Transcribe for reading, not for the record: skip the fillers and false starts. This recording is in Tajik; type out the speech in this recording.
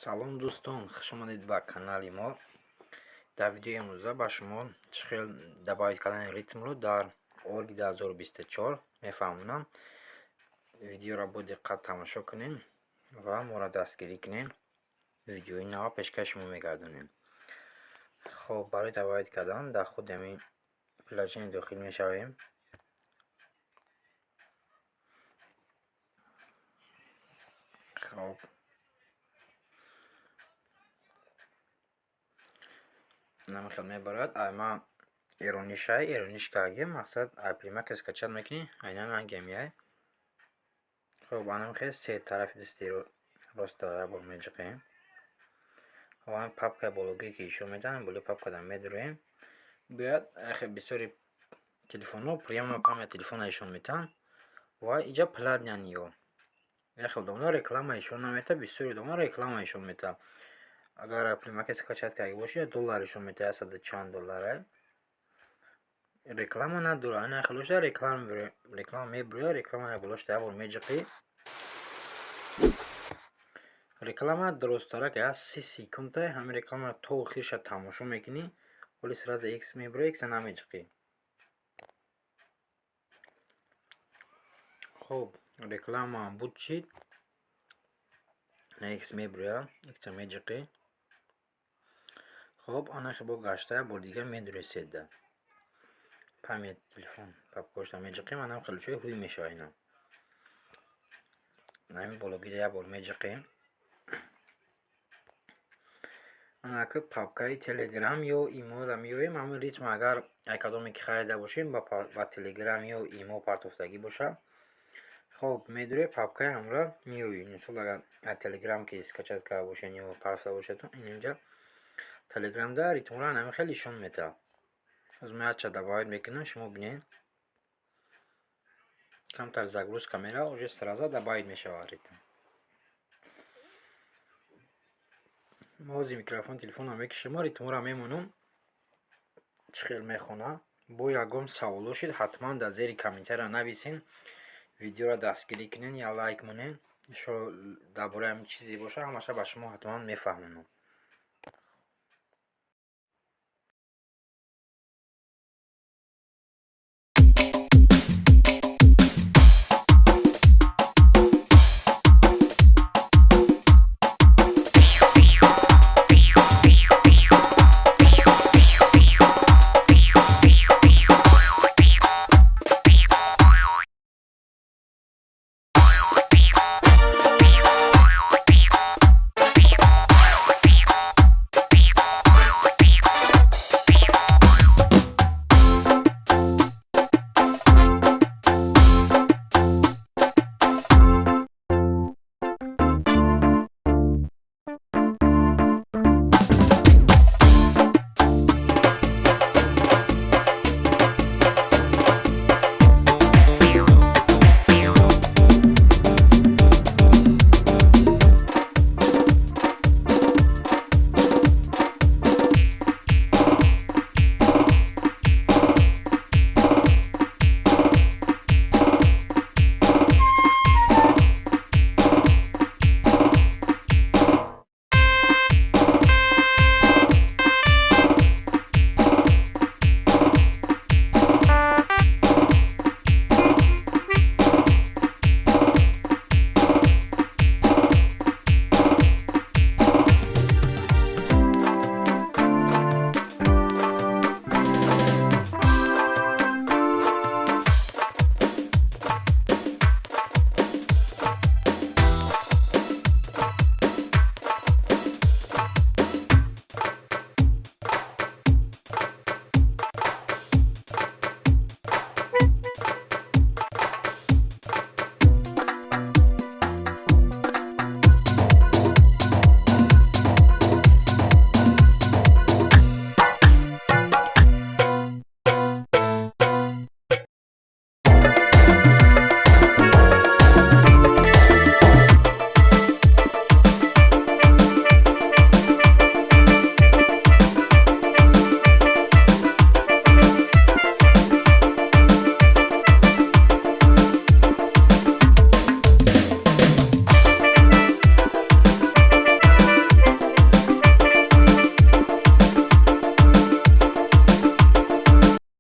Салом, дӯстон, хуш омадед ба канали мо. Дар видеои имрӯза ба шумо чӣ хел добавить кардани ритмро дар Орги 2024 мефаҳмонам. Видеоро бо диққат тамошо кунед ва моро дастгирӣ кунед. Видеои нав пешкаши шумо мегардонем. Хоб, барои добавить кардан дар худи ҳамин приложение дохил мешавем. Хоб, намихел мебарад. Ай ма эронишай, эрониш карги, мақсад ай Плей Маркет скачать мекунӣ, айнан ангемияй. Хоб, анамихел се тарафи дасти роста як бор меҷиқем. Хоб, папкаи бологӣ, ки ишон медиҳам, болои папкада медуроем. Бояд ахе бисёри телефонҳо прямо память телефона ишон метиҳанд ва иҷа платный ё. Яхел одамоно реклама ишон наметиҳад, бисёри одамоно реклама ишон метиҳад. Агар Плей Маркет скачать карда бошӣ, доллар ишон метиҳад, яксаду чанд доллара. Реклама надорад. Ана хелошда реклама мебурӯяд, реклама болошда як бор меҷиқӣ. Реклама дурусттарак аст, 30 секунда ҳамин рекламаро то охириша тамошо мекунӣ, вале сразу икс мебурӯяд, икса намеҷиқӣ. Хоб, реклама буд чид, икс мебурӯяд, икса меҷиқӣ. Хоб, анахе бо гашта як бор дига медуред седа. Память телефон папкошта меҷиқем, анам хеле чой ҳуй мешавад ина. Ҳамин бологида як бор меҷиқем. Анаки папкаи Телеграм ё иморо меёбем. Ҳамин ритм агар ай кадоме ки харида бошем, ба Телеграм ё имо партофтагӣ бошад. Хоб, медуред, папкаи ҳамро меёбем. Мисол, агар ай Телеграм ки скачать карда бошед ё партофта бошед, инҷа Телеграмда ритмро ҳамин хел ишон метиҳад. Ҳозир ман якча добавить мекунам, шумо бинед. Камтар загрузка меравад, уже сразу добавить мешавад ритм. Мо ҳозир микрофон телефонро мекушем, ритмҳоро мемонам, чӣ хел мехонад. Бо ягон саволо шид, ҳатман дар зери комментария нависен, видеоро дастгирӣ кунед, я лайк монед. Дар бораи ҳамин чизе бошад, ҳамаша ба шумо ҳатман мефаҳмонам.